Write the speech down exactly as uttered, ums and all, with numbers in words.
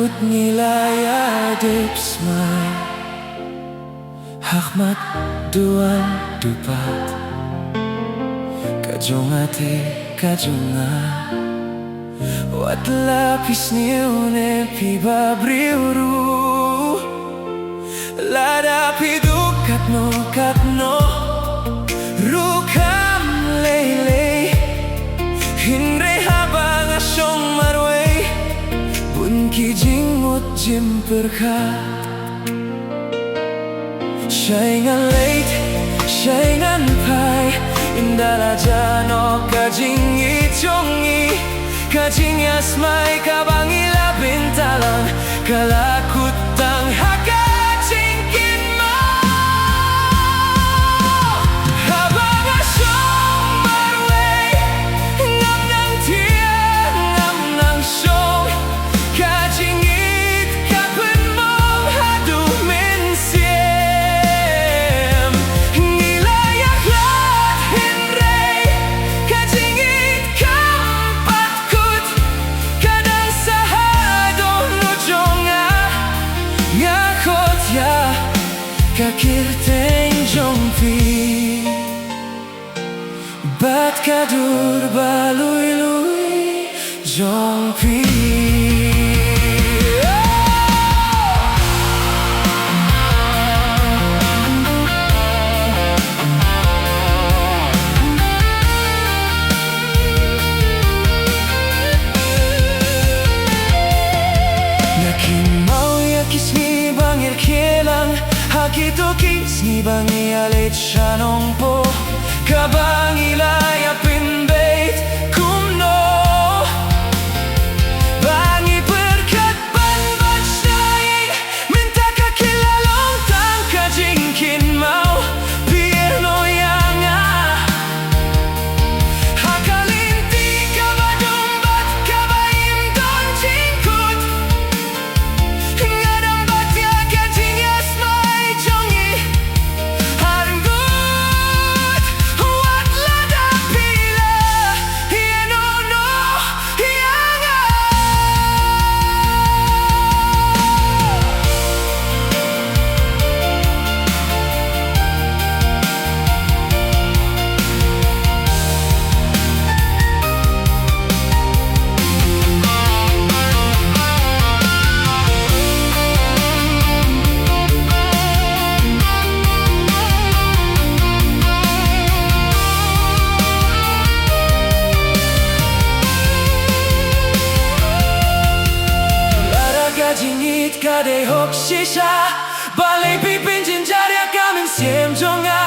Ngi la ïa dep smai ha khmat duwan dupat, ka jong nga te ka jong nga. Wat la phi sniew ne phi ba briew ruh, lada phi duk katno katno ruh kam lei lei. Hynrei haba nga shong marwei, bun ki jingmut jingpyrkhat. Shai ngan leit, shai ngan phai, ynda la jah noh ka jingïeit jong ngi. Ka jingïasmai kaba ngi la bynta lang, ka la kut tang ha ka jingkynmaw. Haba nga shong marwei, ngam nang thiah, ngam nang shong. Ka jingïeit ka pynmong haduh mynsiem. Ngi la ïakhlad hynrei ka jingïeit kam pat kut. Ka dang sah haduh nu jong nga. Nga khot ïa ka kyrteng jong phi bad ka dur ba lui lui jong phi. Nga kynmaw ïa ki sngi ba ngi rkhie lang, ha kito ki sngi ba ngi ïaleit sha Nongpoh. Kaba ngi la ïa pynbeit kumno ba ngi pyrkhat ban ban shna ïing. Mynta ka kylla long tang ka jingkynmaw. Phi ïehnoh ïa nga ha ka lynti kaba dum bad kaba im don jingkut. Nga dang bat ïa ka jingïasmai jong ngi. Arngut wat lada phi la ïehnoh noh ïa nga. Lada ka jingïeit ka dei hok shisha, balei phi pynjynjar ïa ka mynsiem jong nga?